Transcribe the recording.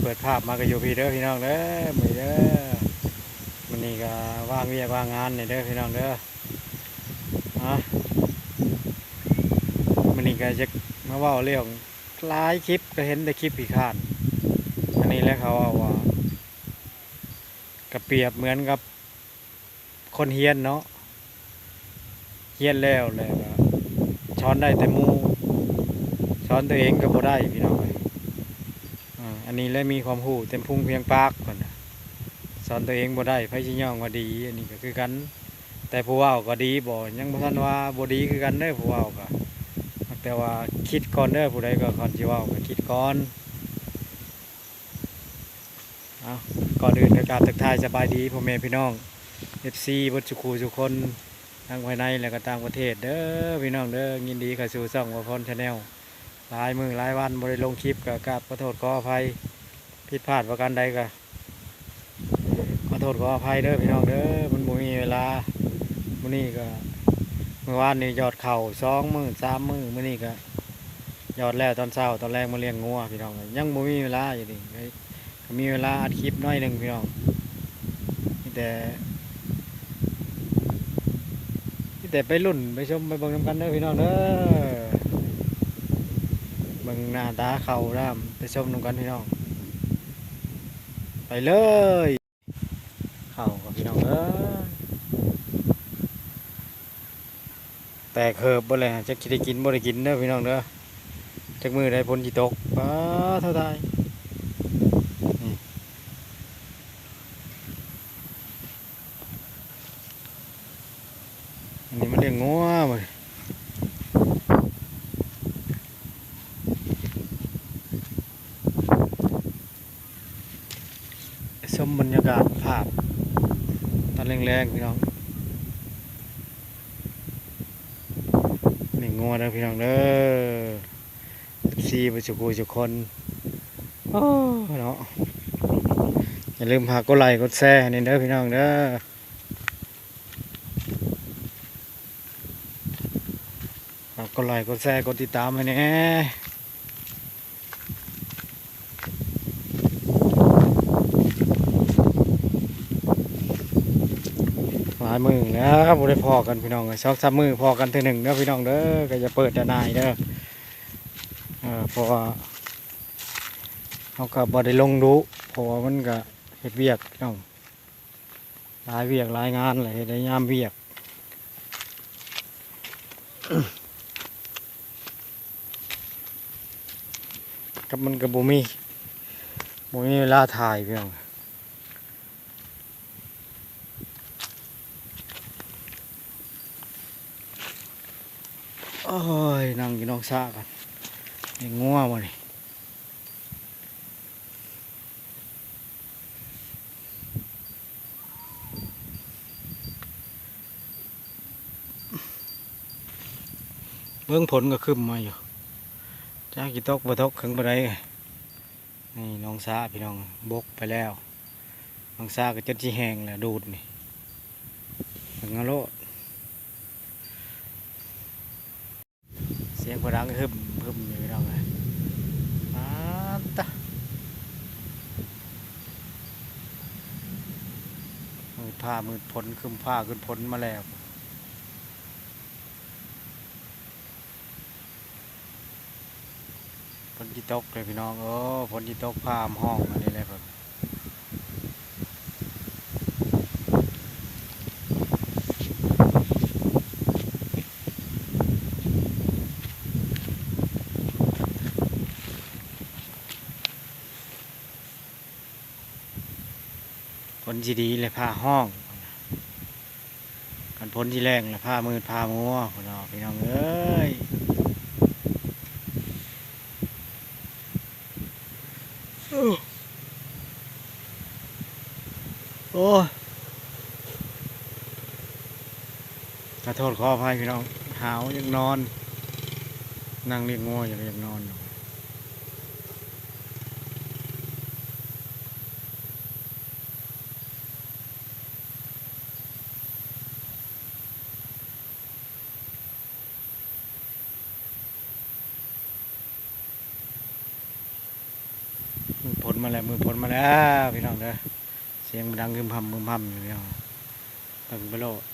ເປີດພາບມາກໍຢູ່ພີ້ເດີພີ່ນ້ອງເດີ ມື້ນີ້ເດີ. ມື້ນີ້ກໍວ່າງວຽກວ່າງງານນີ້ເດີພີ່ນ້ອງເດີ. ອາ ມື້ນີ້ກໍຢາກມາເວົ້າເລື່ອງ ຫຼາຍຄລິບກໍເຫັນແຕ່ຄລິບຂີ້ຄ້ານ. ອັນນີ້ແຫຼະເຂົາເວົ້າວ່າ ກໍປຽບເໝືອນກັບ ຄົນຮຽນເນາະ ຮຽນແລ້ວ ແລ້ວກໍສອນໄດ້ແຕ່ໝູ່ ສອນຕົວເອງກໍບໍ່ໄດ້ພີ່ນ້ອງເອີຍ. ອາ ອັນນີ້ແຫຼະມີຄວາມຮູ້ເຕັມພຸງພຽງປາກ ເພິ່ນນະ ສອນຕົວເອງບໍ່ໄດ້ ໃຜຊິຍ້ອງວ່າດີ? ອັນນີ້ກໍຄືກັນ ແຕ່ຜູ້ເວົ້າກໍດີບໍ່ ຍັງບໍ່ທັນວ່າບໍ່ດີຄືກັນເດີ ຜູ້ເວົ້າກໍ ແຕ່ວ່າຄິດກ່ອນເດີ ຜູ້ໃດກໍກ່ອນຊິເວົ້າກໍຄິດກ່ອນ. ເອົາ ກ່ອນອື່ນກໍກາບທັກທາຍສະບາຍດີພໍ່ແມ່ພີ່ນ້ອງ ເອັຟຊີ ເບິດສູ່ຄູ່ສູ່ຄົນ ທັງພາຍໃນ ແລະ ກໍຕ່າງປະເທດເດີພີ່ນ້ອງເດີ. ຍິນດີເຂົ້າສູ່ຊ່ອງ Wafon Channel. ຫຼາຍມື້ຫຼາຍວັນບໍ່ໄດ້ລົງຄລິບ ກໍກາບຂໍໂທດຂໍອະໄພ ຜິດພາດປະການໃດກໍຂໍໂທດຂໍອະໄພເດີພີ່ນ້ອງເດີ ມັນບໍ່ມີເວລາ. ມື້ນີ້ກໍ ມື້ວານນີ້ຢອດເຂົ້າສອງມື້ສາມມື້ ມື້ນີ້ກໍ ຢອດແລ້ວຕອນເຊົ້າ ຕອນແລງມາລ້ຽງງົວພີ່ນ້ອງ ຍັງບໍ່ມີເວລາຢູ່ນີ້ ກໍມີເວລາອັດຄລິບໜ້ອຍໜຶ່ງພີ່ນ້ອງ. ມີແຕ່ ມີແຕ່ໄປລຸ້ນໄປຊົມໄປເບິ່ງນຳກັນເດີພີ່ນ້ອງເດີ. ເບິ່ງໜ້າຕາເຂົ້ານຳ ໄປຊົມນຳກັນພີ່ນ້ອງ ໄປເລີຍ. ເຂົ້າກໍພີ່ນ້ອງເອີຍ ແຕກເຫີບເບິດແລ້ວ ຈັກຊິໄດ້ກິນບໍ່ໄດ້ກິນເດີພີ່ນ້ອງເດີ. ຈັກມື້ໃດຝົນຊິຕົກ ປາດໂທ້ຕາຍ. ນີ້ ອັນນີ້ມາລ້ຽງງົວເວີຍ. ຊົມບັນຍາກາດພາບຕອນແລງໆ ພີ່ນ້ອງ ນີ້ງົວເດີພີ່ນ້ອງເດີ ເອັຟຊີ ເບິດສູ່ຄູ່ສູ່ຄົນ. ໂອ້ ເນາະ ຢ່າລືມຝາກກົດໄລກົດແຊໃຫ້ແດ່ເດີພີ່ນ້ອງເດີ. ຝາກກົດໄລ ກົດແຊ ກົດຕິດຕາມໃຫ້ແດ່. ຫຼາຍມື້ແລ້ວບໍ່ໄດ້ພໍ້ກັນພີ່ນ້ອງເອີຍ ສອງສາມມື້ພໍ້ກັນເທື່ອໜຶ່ງເດີພີ່ນ້ອງເດີ. ກໍຢ່າເປີດແຕ່ນາຍເດີ ເອີ ເພາະວ່າເຮົາກໍບໍ່ໄດ້ລົງດຸ ເພາະວ່າມັນກໍເຮັດວຽກພີ່ນ້ອງ ຫຼາຍວຽກຫຼາຍງານແຫຼະ ເຮັດໃນຍາມວຽກ ກັບມັນກໍບໍ່ມີ ບໍ່ມີເວລາຖ່າຍພີ່ນ້ອງ. ໂອ້ຍ ນັ່ງຢູ່ໜອງສະກ່ອນ ລ້ຽງງົວມື້ນີ້. ເບິ່ງຝົນກໍຄຶ້ມມາຢູ່ ຈັກຊິຕົກບໍ່ຕົກເຖິງປານໃດ. ນີ້ໜອງສະພີ່ນ້ອງ ບົກໄປແລ້ວ ໜອງສະກໍຈົນຊິແຫ້ງແລ້ວ ດູດນີ້ ເບິ່ງເອົາໂລດ. ສຽງຜູ້ດັງຫຶມໆຢູ່ພີ່ນ້ອງເອີຍ ປາດຕະ ມືດຟ້າມືດຝົນ ຄຶ້ມຟ້າຄຶ້ມຝົນມາແລ້ວ. ຝົນຊິຕົກເລີຍພີ່ນ້ອງເອີຍ ຝົນຊິຕົກ ຟ້າຮ້ອງອັນນີ້ແຫຼະ ຝົນຊິດີແລ້ວ ຟ້າຮ້ອງ ຄັນຝົນຊິແລ້ງແລ້ວ ຟ້າມືດຟ້າມົວພຸ້ນເນາະ ພີ່ນ້ອງເອີຍ. ໂອ້ຍ ຂໍໂທດຂໍອະໄພພີ່ນ້ອງ ຫາວ ຢາກນອນ ນັ່ງລ້ຽງງົວຢູ່ ຢາກນອນ. ຝົນ ມາແລ້ວ ມືຝົນມາແລ້ວພີ່ນ້ອງເດີ. ສຽງມັນດັງຮຶມຮຳຮຶມຮຳຢູ່ພີ່ນ້ອງ ເບິ່ງໄປໂລດ.